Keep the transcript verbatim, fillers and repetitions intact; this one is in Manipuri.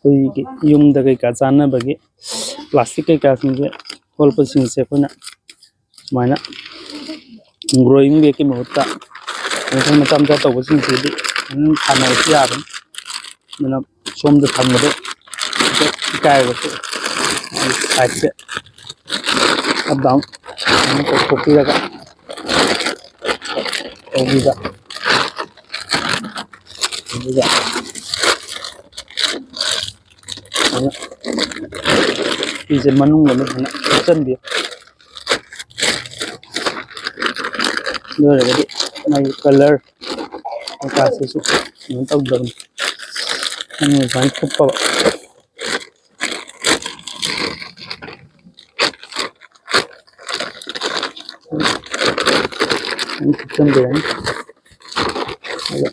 ꯑꯩꯈꯣꯏꯒꯤ ꯌꯨꯝꯗ ꯀꯩꯀꯥ ꯆꯥꯅꯕꯒꯤ ꯄ꯭ꯂꯥꯁꯇꯤꯛ ꯀꯩꯀꯥꯁꯤꯡꯁꯦ, ꯈꯣꯠꯄꯁꯤꯡꯁꯦ ꯑꯩꯈꯣꯏꯅ ꯁꯨꯃꯥꯏꯅ ꯒ꯭ꯔꯣꯋꯤꯡ ꯕꯦꯒꯀꯤ ꯃꯍꯨꯠꯇ ꯃꯈꯜ ꯃꯆꯥ ꯃꯆꯥ ꯇꯧꯕꯁꯤꯡꯁꯤꯗꯤ ꯑꯗꯨꯝ ꯊꯥꯅꯕꯁꯨ ꯌꯥꯕꯅꯤ꯫ ꯑꯗꯨꯅ ꯁꯣꯝꯗ ꯊꯝꯕꯗꯣ ꯏꯀꯥꯏꯕꯁꯨ ꯁꯥꯏꯠꯁꯦ ꯑꯞ ꯗꯥꯎꯟ ꯑꯗꯨꯝ ꯇꯧꯊꯣꯛꯄꯤꯔꯒ ꯇꯧꯕꯤꯕ꯫ ꯑꯗꯨꯒ ꯐꯤꯁꯦ ꯃꯅꯨꯡꯗ ꯐꯖꯅ ꯍꯥꯞꯆꯤꯟꯕꯤꯌꯨ꯫ ꯑꯗꯨ ꯑꯣꯏꯔꯒꯗꯤ ꯃꯥꯒꯤ ꯀꯂꯔ ꯀꯩꯀꯥꯁꯤꯁꯨ ꯀꯩꯅꯣ ꯇꯧꯗꯕꯅꯤ꯫ ꯃꯅꯨꯡꯗ ꯁꯨꯃꯥꯏꯅ ꯊꯨꯞꯄꯕ꯫ ꯁꯨꯃꯥꯏꯅ ꯊꯨꯞꯆꯤꯟꯕꯤꯔꯅꯤ꯫ ꯑꯗꯣ